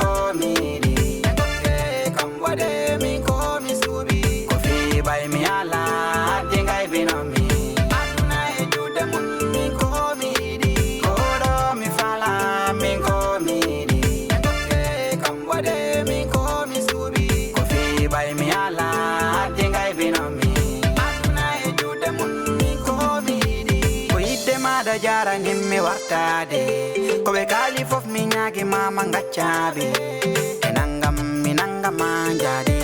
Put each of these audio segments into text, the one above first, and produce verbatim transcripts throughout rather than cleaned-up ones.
Ko mi yiɗi, e tokke kam waɗe min ko mi suuɓi. Ko fii ɓay mi ala, addi ngay bino mi. Aduna e juuɗe mum, min ko mi yiɗi. Ko ɗo mi fala, min ko mi yiɗi. E tokke kam waɗe min ko mi suuɓi. Ko fii ɓay mi ala, addi ngay bino mi. Aduna e juuɗe mum, min ko mi yiɗi. Ko yiɗde maɗa jaranin mi wartaade. Ko ɓe kaali fof mi ñaagi ma ma ngaccaɓe. E nangam mi nangama njaade.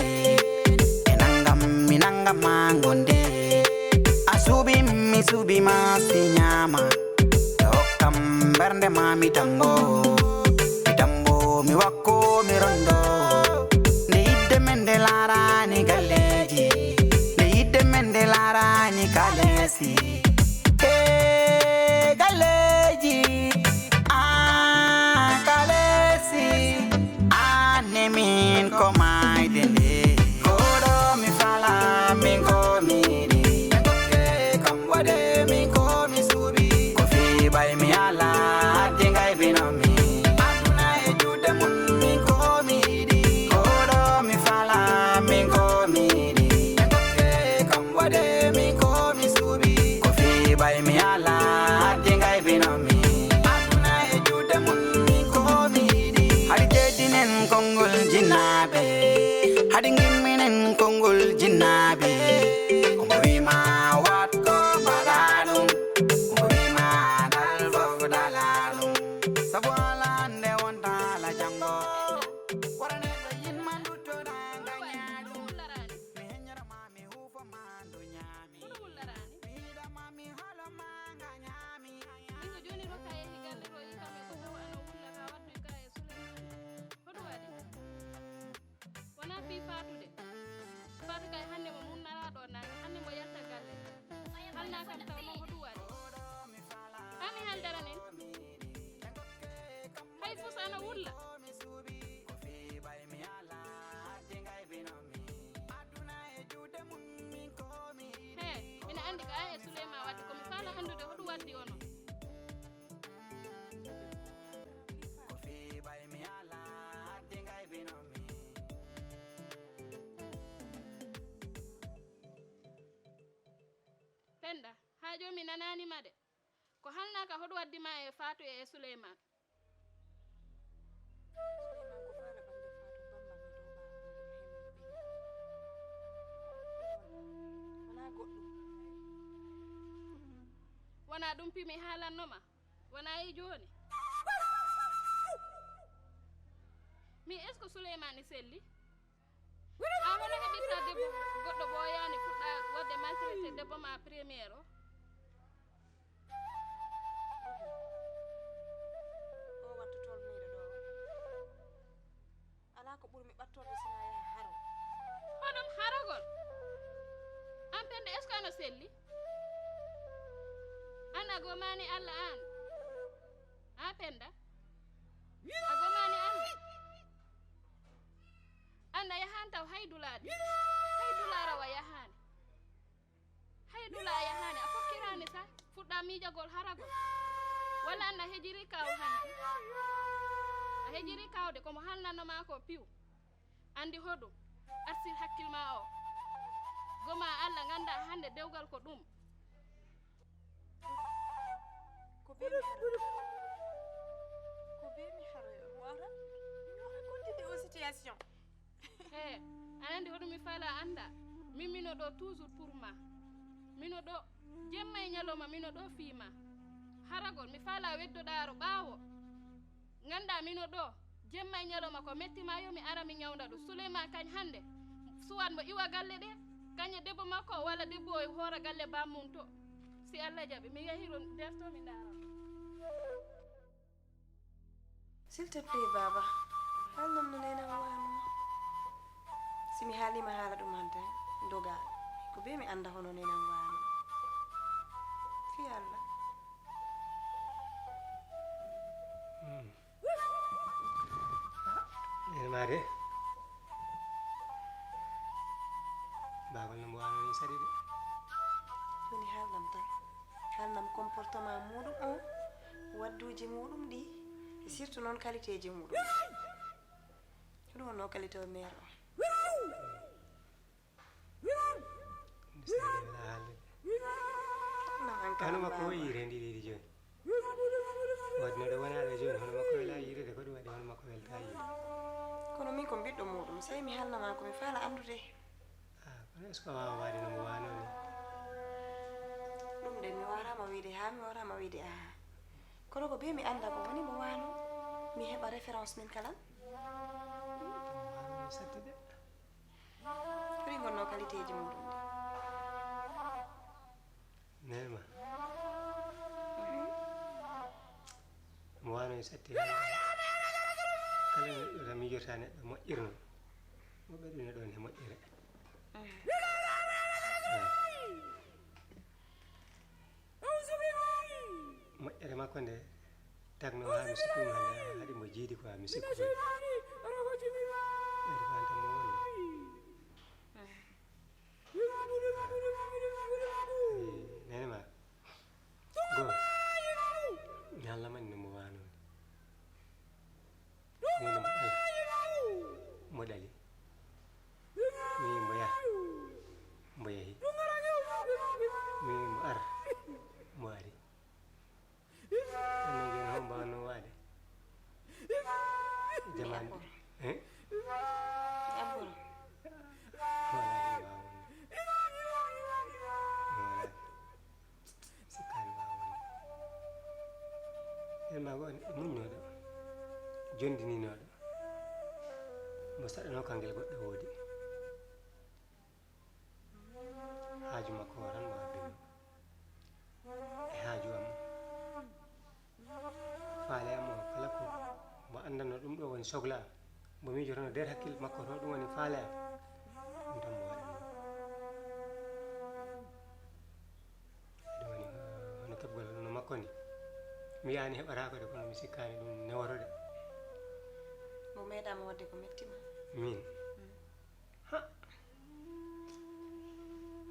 E nangam mi nangama ngonde. A suuɓi mi suuɓi ma si ñaama. Ɓe hokkam mbernde ma mi tambo. Mi tambo mi wakko mi rondo. Nde yidde men nde laarani galleeji. Nde yidde men nde laarani kaleesi. E galleeji, ah, kaleesi. Aan ne min ko maayde nde. Ko ɗo mi fala, min ko mi yiɗi. E tokke kam waɗe, min ko mi suuɓi. Ko fii ɓay mi ala, addi ngay bino mi. Aduna e juuɗe mum, min ko mi yiɗi. Ko ɗo mi fala, min ko mi yiɗi. E tokke kam waɗe, min ko mi suuɓi. Ko fii ɓay mi ala, addi ngay bino mi. Aduna e juuɗe mum, min ko mi yiɗi. Hari jeddinen konngol jinnaaɓe. Hari ngimminen konngol jinnaaɓe. Omo wiima waat ko mbaɗa ɗum. Omo wiima dal fof dala ɗum. Sabu ala hannde wonta ala janngo. Wara neɗɗo yinma duttoɗa ngaña ɗum. Mi heññora ma mi huufo ma nduña mi. Hono wullaraani? Mi yiɗa ma mi holo ma ngaña mi. Min ko jooni ɗo ka yehi galle ɗo yi kam e ko tawa ana wulla ka wattu ka e Suleymaani. Hoɗum waɗi? Wonaa fii Faatu de. Faatu kay hannde mo munnara ɗo naange, hannde mo yalta galle. Halna kam taw noon hoɗum waɗi? Haa mi haaldara nin. Hay fus ana wulla. He, ina anndi ko an e Suleyma waddi, ko mi faala anndude hoɗum waddi onon. Penda, haa jooni mi nanaani ma de. Ko halnaaka hoɗum waddi ma e Faatu e Suleymaan? Suleymaan ko faala bannge Faatu bammakko dow ɓaawo mum heen no ɓeyngu. Wonaa goɗɗum. Wonaa ɗum pi mi haalanno ma? Wonaa e jooni? Mi est-ce que Suleymaan e selli? A hono heɓirta debbo goɗɗo ɓooyaani fuɗɗa waɗde maltraité debbo ma première o? O wattu tolniiɗo ɗo. Alaa ko ɓuri mi ɓattorde sina yaha haro. Hoɗum haragol? An Penda, est-ce que ano selli? An a gomaani Alla an? A Penda? A gomaani Alla? An a yahaani taw hay dulaaɗi. Hay dulaaraw a yahaani. Hay dula a yahaani, a fokkiraani sa, fuɗɗa miijagol haragol. Walla an a hejiri kaw hanki. A hejiri kawde ko mo halnanno ma ko piw. Anndi hoɗum, artir hakkil ma o. Goma Alla ngannda hannde dewgal ko ɗum. Ko be mi hara. Ko be mi hara, mi wara. Mi wara continuer o situation. He, aɗa anndi hoɗum mi faala annda? Min mino ɗo toujours pour ma. Mino ɗo jemma e ñalawma, mino ɗo fii ma. Haragol, mi faala weddoɗaaro ɓaawo. Ngannda mino ɗo, jemma e ñalawma ko metti ma yo mi ara mi ñawnda ɗum. Suleyman kañ hannde, suwat mo iwa galle ɗe, kañ e debbo makko walla debbo o e hoora galle bammum to. Si Allah jaɓi, mi yahi ɗo nder to mi ndaara. S'il te plaît, Baba, haalnam no nenam wano. Si mi haalima haala ɗum han tan, doga. Ko be mi annda hono nenam wano. Fii Allah. Hmm. Nene ma de. Bagal no mbo wano ni saɗi de. Joni haalnam tan. Haalnam comportement muɗum o, wadduuji muɗum ɗi, e surtout noon qualité ji muɗum. Ɗum wonno qualité o maire o. Nde seydi wala haalde. Kono an ka hono makko o yiire ndi leydi jooni. Wadde no ɗo wonaa ɗo jooni, hono makko wela yiirede, ko ɗum waɗi hono makko welta yiirede. Kono min ko ɓiɗɗo muɗum, sey mi haalnama ko mi faala anndude. Ah, kono est-ce que o waawa waade no mo waano ni? Ɗum de mi waraama wiide haa mi waraama wiide aha. Kono ko be mi annda ko woni mo waano, mi heɓa référence min kala. Mo waano ni satti de. Holi ngonno qualité ji muɗum ɗi? Neema. Mhm. Mo waano e satti hannde. Kala neɗɗo tan miijorta neɗɗo moƴƴirno. Mo ɓeɗuno ɗon e moƴƴere. Mhm. Eh. Moƴƴere makko nde tagno haa mi sikkuno hannde haɗi mo jiidi ko haa mi sikkuno. Ɓeydi ko an tan mo wonno. Mhm. Eh, nene ma. Go. Mi haalna ma ni no mo waano ni. Nene mo ɗal. Mo ɗali. Mi mbo yaha. Mbo yahi. Mi mbo ar. Mbo ari. Kono jooni hon mbaawno waade? Jamaanu. Eh? Wala, wala. Sikkaani waawa wonde. Ɓeen maa ko muññooɗo, jonndiniinooɗo, mo saɗanoo kangel goɗɗo woodi. Haaju makko o tan mo habbinoo. E haaju am. Faale am o kala ko mo anndanno ɗum ɗo woni sogla am. Mo miijotono nder hakkille makko to ɗum woni faale am. Ɗum tan mo waɗanno. Ɗum woni hono keɓgol no makko ni. Mi wiyaani heɓataako de kono mi sikkaani ɗum newoto de. Mo meeɗaama waɗde ko metti ma? Min? Mm. Ha!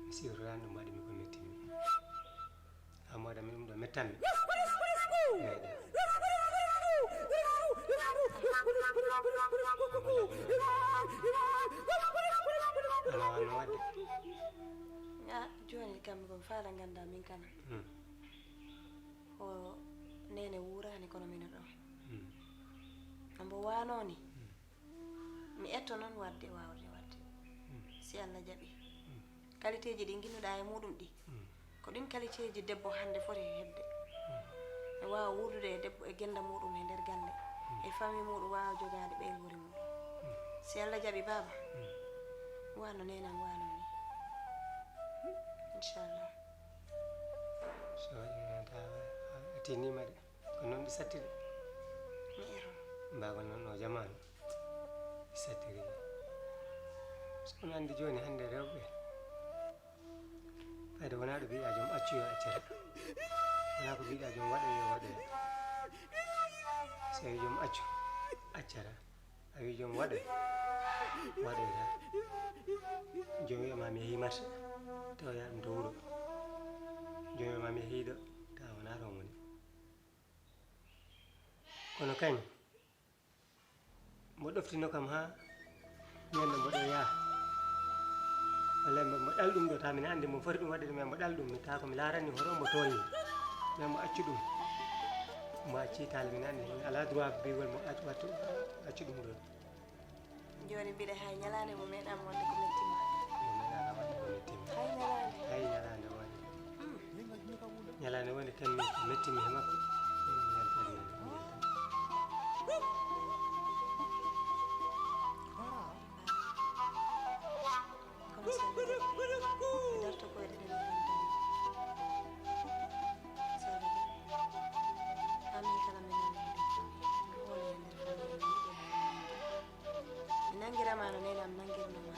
Mi siwtoraani ɗum waɗi mi ko metti mi. Amma waɗa mi ɗum ɗo mettanmi. Meeɗa. Ana wanno waɗde. Ah, jooni kam ko faala ngannda min kana. Hmm. Ko nene wuuraani kono mino ɗo. Hmm. Ambo waano ni. Hmm. Mi etto noon waɗde waawde waɗde. Hmm. Si Allah jaɓi. Hmm. Qualité ji ɗi nginnuɗaa e muɗum ɗi. Hmm. Ko ɗin qualité ji debbo hannde foti heɓde. Hmm. E waawa wuurdude e debbo e gennda muɗum e nder galle. Hmm. E famille muɗum waawa jogaade ɓeynguure muɗum. Hmm. Si Allah jaɓi baaba. Hmm. Wano nenam wano ni. Inchallah. So waɗi noon tawa a tinnima de. Ko noon ɗi satti de. Mi ero. Mbaagol noon o jamaanu. Ɗi sattiri. So on anndi jooni hannde rewɓe. Fayde wonaa ɗo mbiɗa joom accu yo accata. Wonaa ko mbiɗa joom waɗa yo waɗa. So a wi joom accu, accata. A wi joom waɗa, waɗoyta. Joom wiya ma mi yehii marché, tawa yaa ɗum to wuro. Joom wiya ma mi yehii ɗo, tawa wonaa ɗoon woni. Kono kañ, mo ɗoftino kam haa ñande mboɗo yaha. Walla mo, mo ɗal ɗum ɗo, ta min anndi mo foti ɗum waɗde ɗum, mo ɗal ɗum, mi tawa ko mi laarani hoto mo tooñi. Mais mo accu ɗum. Mo acci taala min anndi, min alaa droit biigol mo accu, wattu, accu ɗum ɗo. Jooni mbiɗa hay ñalaande mo meeɗaama waɗde ko metti ma. Mo meeɗaama waɗde ko metti ma. Hay ñalaande. Hay ñalaande wonde. Mm. Ñalaande wonde kam mi ko metti mi he makko. Mi yalta ɗum. Kono so mi darto koyɗe ɗe mi ɓantani. So mi haa min kala min nani heen. Mi hoolo e nder famille mi yiɗi heen. Mi nanngiraa ma no neene am nanngirnoo ma.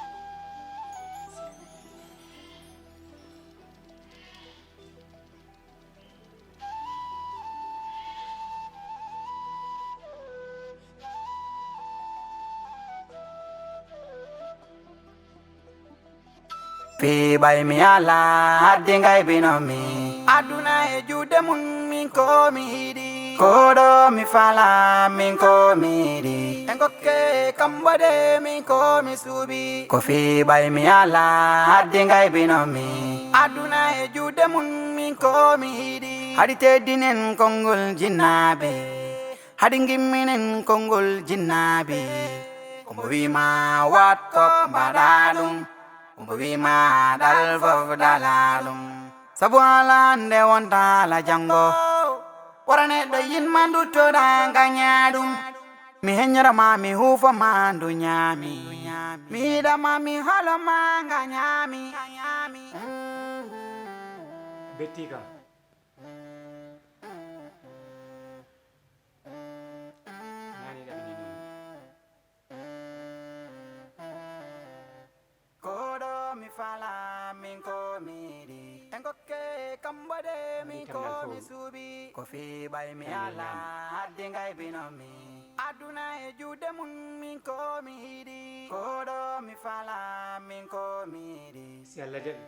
Fii ɓay mi alaa, addi ngaybino mi. Aduna e juuɗe mum, min ko mi yiɗi. Koɗo mi fala min ko mi yiɗi. En kokke kamɓe de min ko mi suuɓi. Ko fii ɓay mi ala haddi ngay bino mi. Aduna e juuɗe mun min ko mi yiɗi. Haɗi teddinen konngol jinnaaɓe. Haɗi ngimminen konngol jinnaaɓe. Ko mbo wii ma waɗ ko mbaɗa ɗum. Ko mbo wii ma ɗal fof ɗala ɗum. Sabu ala hannde wonta ala janngo. Wara neɗɗo yinma nduttoɗa ngaña ɗum. Mi heññora ma, mi huufo ma, ndu ñaami. Mi yiɗa ma, mi holo ma, ngaña mi. Betti kam. Nani ɗaɓɓini ɗum. Koɗo mi fala min ko mi yiɗi. En kokke kamɓe de min ko mi suuɓi. Ko fii ɓay mi ala haddi ngay bino mi. Aduna e juuɗe mun min ko mi yiɗi. Koɗo mi fala min ko mi yiɗi. Si Allah jaɓi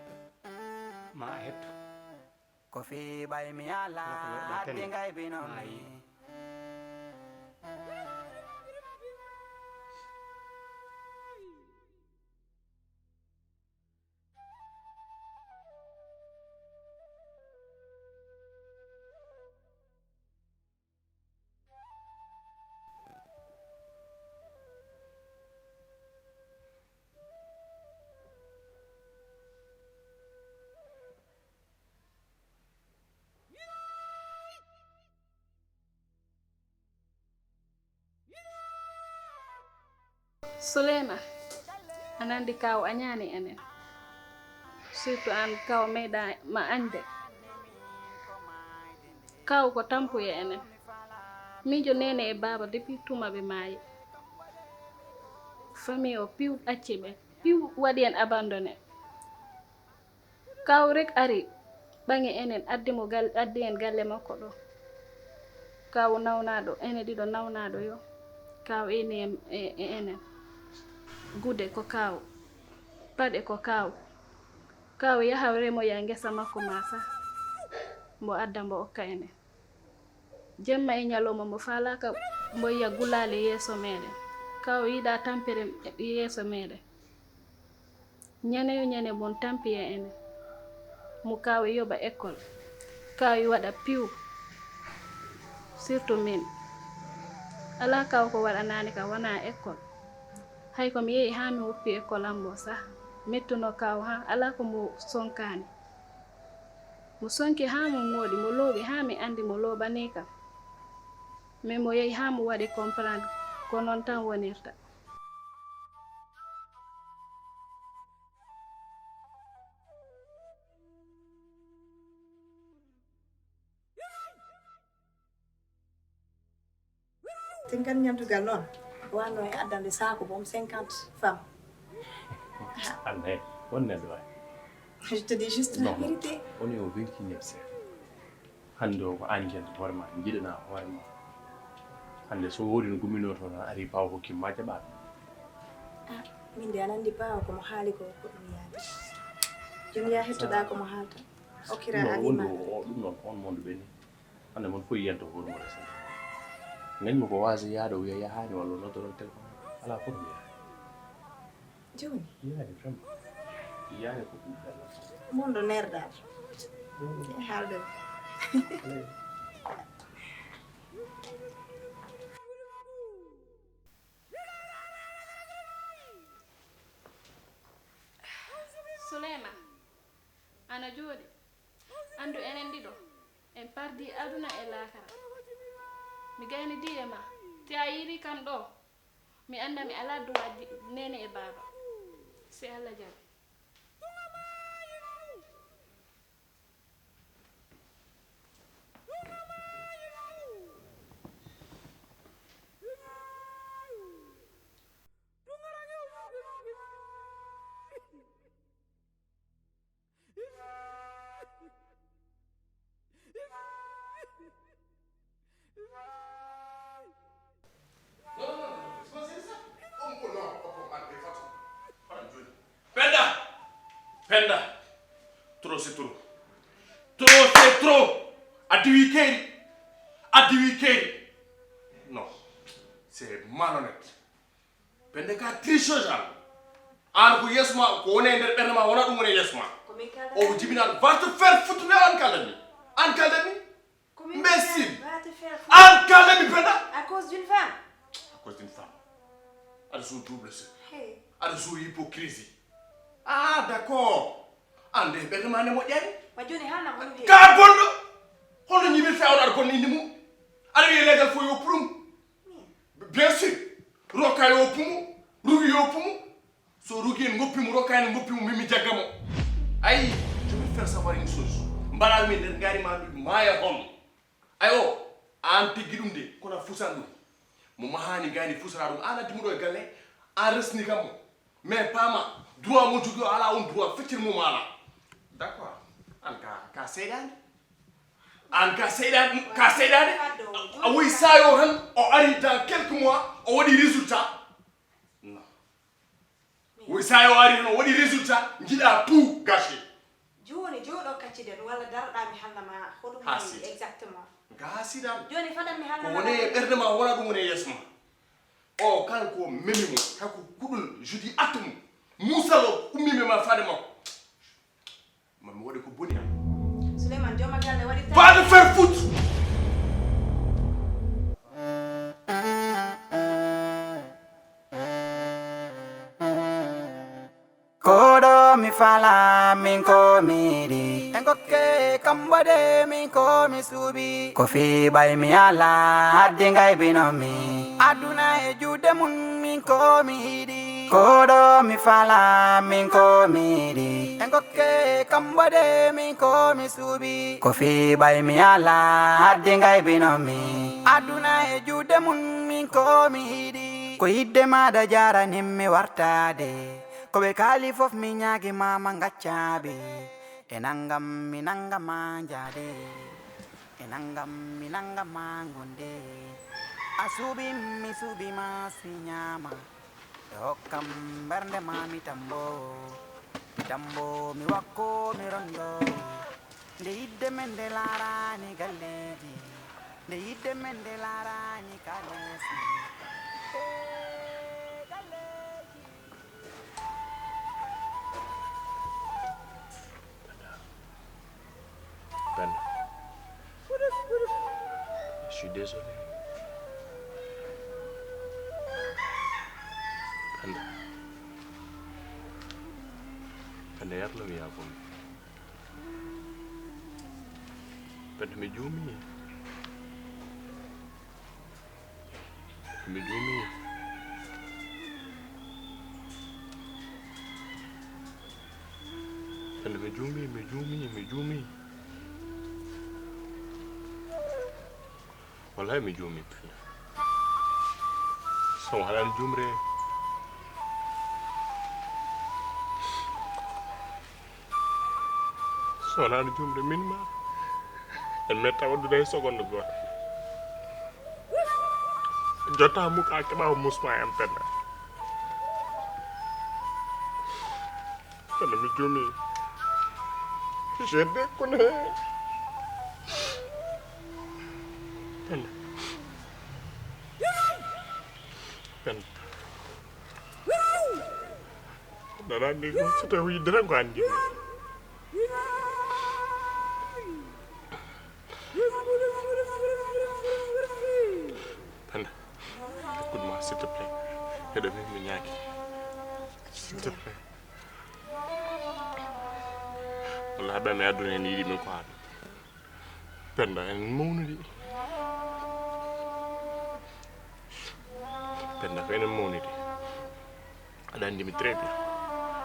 ma a hetto. Ko fii ɓay mi ala haddi ngay bino mi. Suleyma, a nandi kaw a ñaani enen. Surtout an kaw meeɗa ma añde. Kaw ko tampuye enen. Miijo neene e baaba depuis tuma ɓe maayi. Famille o piw acci ɓe. Piw waɗi en abandonné. Kaw rek ari, ɓaŋi enen, addi mo gal-, addi en galle makko ɗo. Kaw nawnaaɗo, enen ɗiɗo nawnaaɗo yo. Kaw eni en, e, e enen. Gude ko kaw. Paɗe ko kaw. Kaw yaha remoya ngesa makko ma sa. Mbo adda mbo okka enen. Jemma e ñalawma mo faalaaka mbo yiya gulaali yeeso meeɗen. Kaw yiɗa tampere yeeso meeɗen. Ñande yo ñande mon tampi e enen. Mo kaw e yoɓa école. Kaw e waɗa piw. Surtout min. Alaa kaw ko waɗanaani ka wonaa école. Hay ko mi yehi haa mi woppi école am mbo sah. Mettuno kaw haa alaa ko mo sonkaani. Mo sonki haa mo mooɗi, mo looɓi haa mi anndi mo looɓanii kam. Mais mo yehi haa mo waɗi comprendre ko noon tan wonirta. Tinkan ñamtugal noon, wano e addande saako boom cinquante femmes. Anne, won neɗɗo waay. Je te dis juste la vérité. On est au vingt et unième siècle. Hannde o ko aan janta hoore ma, njiɗana hoore ma. Hannde so woodi no gumminoo toon, a ari paawa ko kimma jaɓaaka. Ah, min de aɗa anndi paawa ko mo haali ko, ko ɗum yaade. Jooni yaa hettoɗaa ko mo haalta. Okkira non, wondu o, ɗum noon, on monde ɓe ni. Hannde mon fof yiyanta ko hoore mum resata. Ngañmi ko waasa yaade, o wiya yahaani, walla o nodda toon téléphone. Alaa fof mi yahaani. Jooni? Yahaani, vraiment. Yahaani ko ɗum bella. Mon ɗo nerdaade. E haalde. Alaa. Suleyman, ana jooɗi. Anndu enen ɗiɗo, en pardii aduna e laakara. Mi gaynidii e ma, te a yiirii kam ɗo, mi annda mi alaa droit di-, neene e baaba. Si Allah jaɓi. Penda! Penda! Trop c'est trop. Trop c'est trop. A diwi keeri. A Diwi keeri. Non, c'est malhonnête. Penda ka tricheuse an. An ko yeeso ma, ko woni e nder ɓernde ma, wona ɗum woni e yeeso ma. Ko min kalda. O jibinaa, va te faire foutre, an kalda mi. An kalda mi. Ko min Imbécile. Va te faire foutre. An kalda mi, Penda. À cause d'une femme. À cause d'une femme. Aɗa joue double jeu. Hey. Aɗa joue hypocrisie. Ah, d'accord. An de ɓernde ma nde moƴƴani. Wa jooni haalna mo no heewi. Ka bonɗo. Holno ñimirta on aɗa bonna inde mum? Aɗa wiya leegal fof yo purum. Bien sûr. Rokka yo pumu. Rugi yo pumu. So rugi en ngoppi mo, rokka en ngoppi mo, min mi jagga mo. Ayi, je vais faire savoir une chose. Mbaɗa mi nder ngaari ma mi maaya hon. Ay o, an tiggi ɗum de, kono a fusan ɗum. Mo mahaani ngaari fusana ɗum, an addi mo ɗo e galle, an resni kam mo. Mais paama, droit mo jogii o alaa on droit, feccere mum alaa. D'accord, an ka, ka seyɗaani. An ka seyɗaani, ka seyɗaani. A woyi sayo tan, o ari dans quelques mois, o waɗi résultat. Non. Woyi sayo ari tan, o waɗi résultat, njiɗa tout gâché. Jooni, jooɗo kacciden, walla daroɗa mi haalna ma hoɗum woni exactement. Ka sidan. Jooni, fadan mi haalna ma. Ko woni e ɓernde ma, wona ɗum woni e yeeso ma. O, kanko memi mo, kanko kuɗol, je dis à tout. Musalo, ummi mi ma faade makko. Ma mi waɗi ko boni am. Souleymane, jooma galle waɗi. Va te faire foutre! Koɗo mi fala min ko mi yiɗi. En gokke kam waɗe min ko mi suuɓi. Ko fi ɓay mi ala haddi ngay bino mi. Aduna e juuɗe mun min ko mi yiɗi. Koɗo mi fala min ko mi yiɗi. En gokke kam waɗe min ko mi suuɓi. Ko fi ɓay mi ala haddi ngay bino mi. Aduna e juuɗe mun min ko mi yiɗi. Ko yidde maɗa jaranim mi wartade. Ko ɓe kaali fof mi ñaagi mama ngaccaɓe. E nangam mi nangama njaade. E nangam mi nangama ngonde. A suuɓi mi suuɓi ma si ñaama. Ɓe hokkam mbernde ma mi tambo. Mi tambo mi wakko mi rondo. Nde yidde men nde laarani galleeji. Nde yidde men nde laarani kaalisi. Eh, galleeji. Penda. Je suis désolé. Penda. Penda, yarno mi yaafo mi. Penda, mi juumi. Mi juumi. Penda, mi juumi, mi juumi, mi juumi. Wallahi mi juumi, Penda. So waɗan juumre. So wonaa no juumde min ma, en metta waɗdude hay seconde gooto. Jotta muka keɓa musma en, Penda. Penda, mi juumi. Je déconne. Penda. Penda. Nana ni ko so tawi yidde tan ko anndi. Penda, écoute-moi, s'il te plaît. Heɗo mi, mi ñaaki. S'il te plaît. Wallahi, ɓe mi aduna en yiɗi min ko haɗum. Penda, en mawnidi. Penda, ko enen mawnidi. Aɗa anndi mi très bien.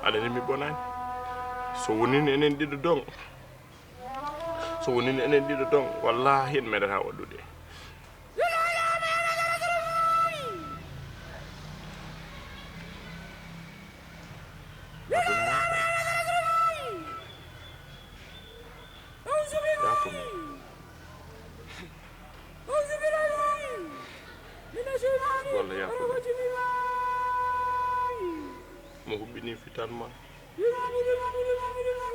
Aɗa anndi mi bonaani. So wonino enen ɗiɗo don. So wonino enen ɗiɗo don, wallahi en meɗata waɗude. Yaafo mi. Walla yaafo mi. Mo huɓɓini fitan ma.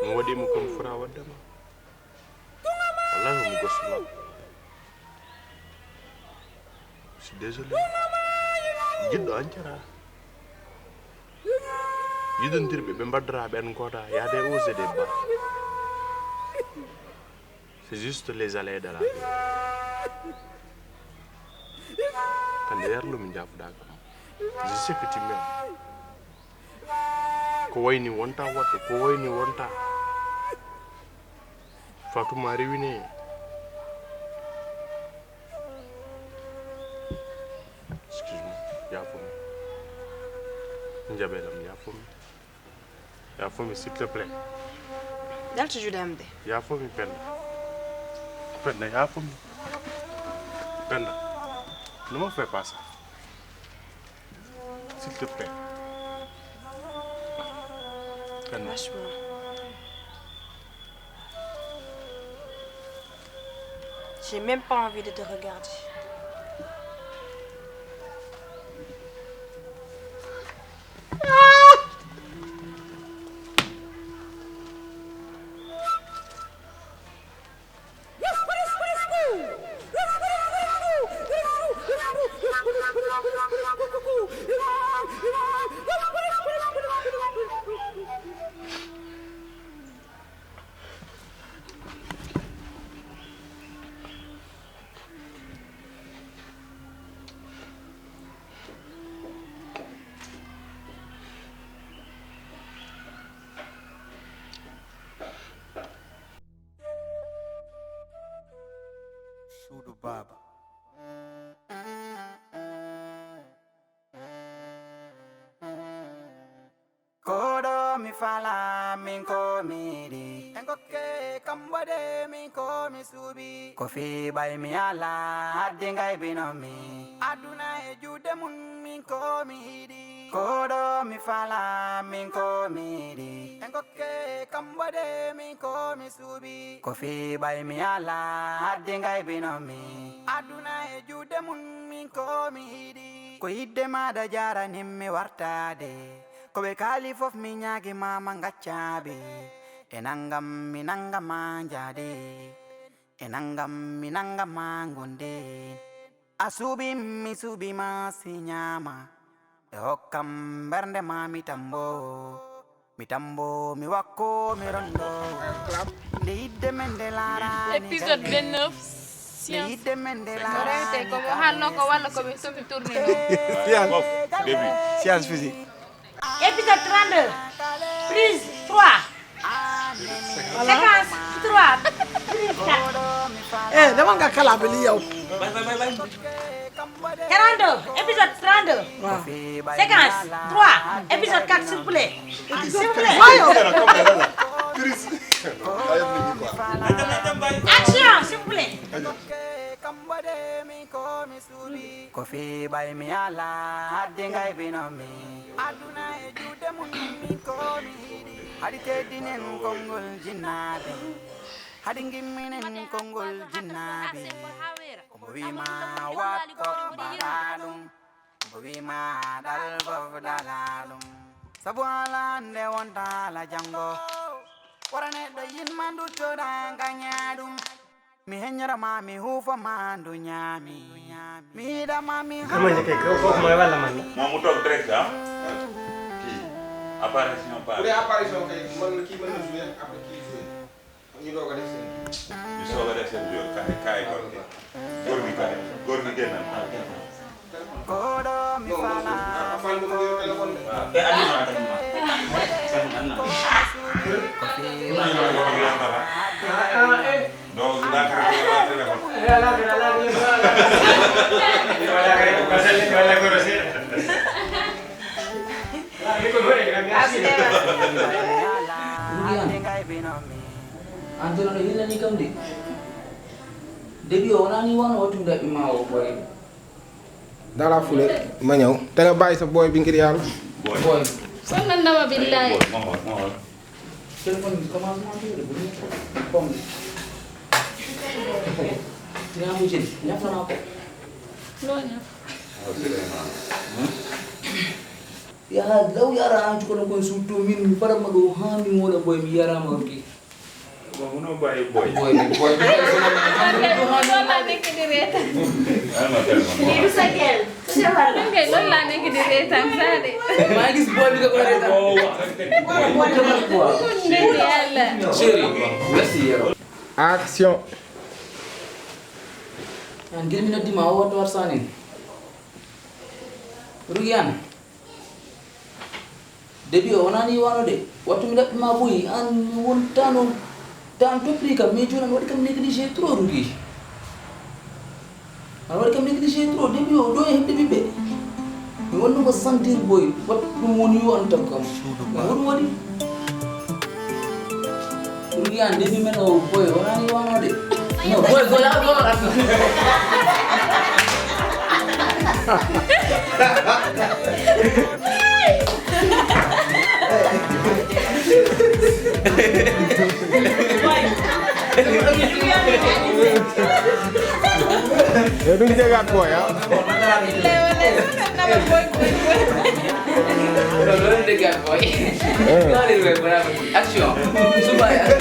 Mo waɗi mo kam fura wadde ma. Wallahi mo gosto ma. Désolé. Jiɗɗo ancera. Yiɗondirɓe ɓe mbaddora ɓen goda, y a des hauts et des bas. C'est juste les aléas de la vie. Kande yarlumi jafuɗa kam. Je sais que tu m'aimes. Ko wayni wonta waɗɗo, ko wayni wonta. Fatuma rewine. Excuse-moi, yaafo mi. Njaɓelam, yaafo mi. Yaafo mi, s'il te plaît. Dalta juuɗe am ɗe. Yaafo mi, Penda. Penda, yaafo mi. Penda, ne me fais pas ça. S'il te plaît. Penda. Lâche-moi. J'ai même pas envie de te regarder. Suudu baaba. Koɗo mi fala min ko mi yiɗi. En kokke kamɓe de min ko mi suuɓi. Ko fii ɓay mi ala haddi ngay bino mi. Aduna e juuɗe mun min ko mi yiɗi. Koɗo mi fala min ko mi yiɗi. En kokke kamɓe de min ko mi suuɓi. Ko fii ɓay mi ala haddi ngay bino mi. Aduna e juuɗe mun min ko mi yiɗi. Ko yidde maɗa jaranim mi wartade. Ko ɓe kaali fof mi ñaagi mama ngaccaɓe. E nangam mi nangama njaade. E nangam mi nangama ngonde. A suuɓi mi suuɓi ma si ñaama. E hokkam mbernde ma mi tambo. Mi tambo mi wakko mi rondo. Nde yidde men nde laarani. Épisode vingt-neuf. Nde yidde men nde laarani. Ko rewte ko mo hanno ko walla ko ɓe somi tourné. Science. Début. Science physique. Épisode trente-deux. Prise trois. Séquence trois. Prise quatre. Eh, demal nga kala beli yow. Trente-deux, épisode trente-deux. Séquence trois, épisode quatre, s'il vous plaît. S'il vous plaît. Action, s'il vous plaît. Ko fii ɓay mi ala haddi ngay bino mi. Aduna e juuɗe mun min ko mi yiɗi. Hadi teddinen konngol jinnaaɓe. Hadi ngimminen konngol jinnaaɓe. Ko mo wii ma watto mbaɗa ɗum. Ko wii ma ɗal fof ɗala ɗum. Sabu ala nde wonta ala janngo. Wara neɗɗo yinma nduttoɗa gaña ɗum. Mi heññora ma, mi huufo ma, ndu ñaami. Mi yiɗa ma, mi Comment je fais que kooku mooy walla man la? Moom mu toog direct, ah. Kii, apparition. Bu dee apparition kay, mën na, kii mën na jouer, après kii jouer. Ñu doog a def seen. Ñu soog a def seen jouer, kaay, kaay, góor gi. Góor gi, kaay. Góor gi, génnal. Koɗo mi fala. Te aduna tan ma. Tan nan. Donc, la téléphone. Rugian, an tono ɗo hillani kam de. Debi o wonani wano wattu daɓɓi ma o boy. Dara fule, ma ñëw. Te nga bàyyi sa boy bi ngir yàlla. Boy. Sonn na ma billahi. Boy, ma xool, ma xool. Téléphone bi commencement bi la bu ñu comme yaa mu jël ñaf na ko. Lo ñaf. Ya law yara an kono kon surtout min mi fara ma do ha mi wona boy mi yara ma ki. Bon, munoo bàyyi boy. Boy bi, boy bi. Loolu laa nekk di reetaan. Alma téléphone. Lii du sa gel. Sa jabar la. Loolu laa nekk di reetaan, saa de. Maa ngi gis boy bi nga koy reetaan. Boo wax rek teg ci boy. Dëgg Yàlla. Chérie, merci, yero. Action. An gel mi noddi ma o wattu war sanin. Rugi an. Début o wonani wano de. Wattu mi ɗaɓɓi ma boyi, an won tan on. Tan toppiri kam, mais jooni an waɗi kam négligé trop, Rugi. An waɗi kam négligé trop, début o ɗo e heɓde ɓiɓɓe. Mi wonno ko sentir boy, wat ɗum woni yo an tan kam. Mais hoɗum waɗi? Rugi an début men o boy, wonani wano de. No, boy, boy, a ɗo. Yo, ɗum jegat boy, ha? Ɗum jegat boy. Eh. Action. Suba, action.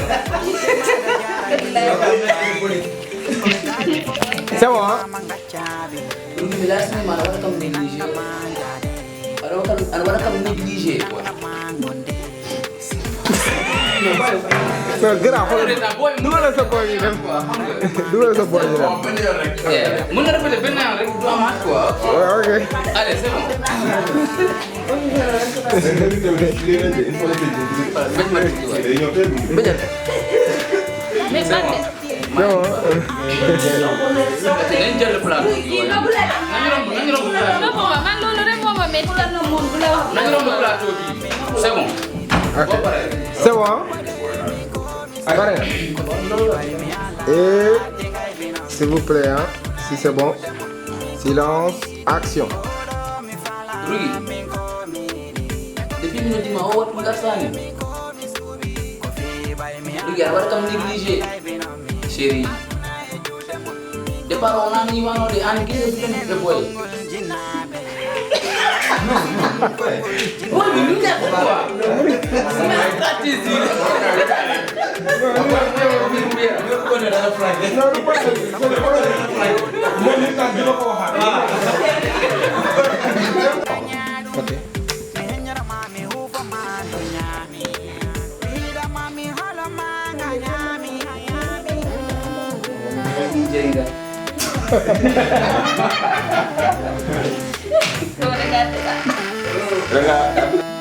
C'est bon, hein? Ɗum mi lasni ma, aɗa waɗa kam négligé. Aɗa waɗa kam, aɗa waɗa kam négligé, quoi. Non, grand, xoolal. Dugalal sa boy bi dem. Dugalal sa boy bi dem. Eh, mën nga répéter benn yoon rek, du amaat, quoi. Ouais, ok. Allez, c'est bon. Benn ma tuuti, waay. Benn. Mais ça, Yow, ah. Nañ jël plateau bi, waay. Nañ romb, nañ romb plateau bi. Non, man, loolu rek moo ma métti. Nañ romb plateau bi. C'est bon. Ok. Boo paree. C'est bon, hein? Pare. Et s'il vous plaît, hein, si c'est bon. Silence, action. Rugi. Depuis mi noddi ma o wattu ngarsaani. Rugi, aɗa waɗa kam négligé. Chérie. Départ o nani wano de an gine filen de boy. Boy, mi nuna ko quoi. C'est ma stratégie. Ok. Jenga. Regarde.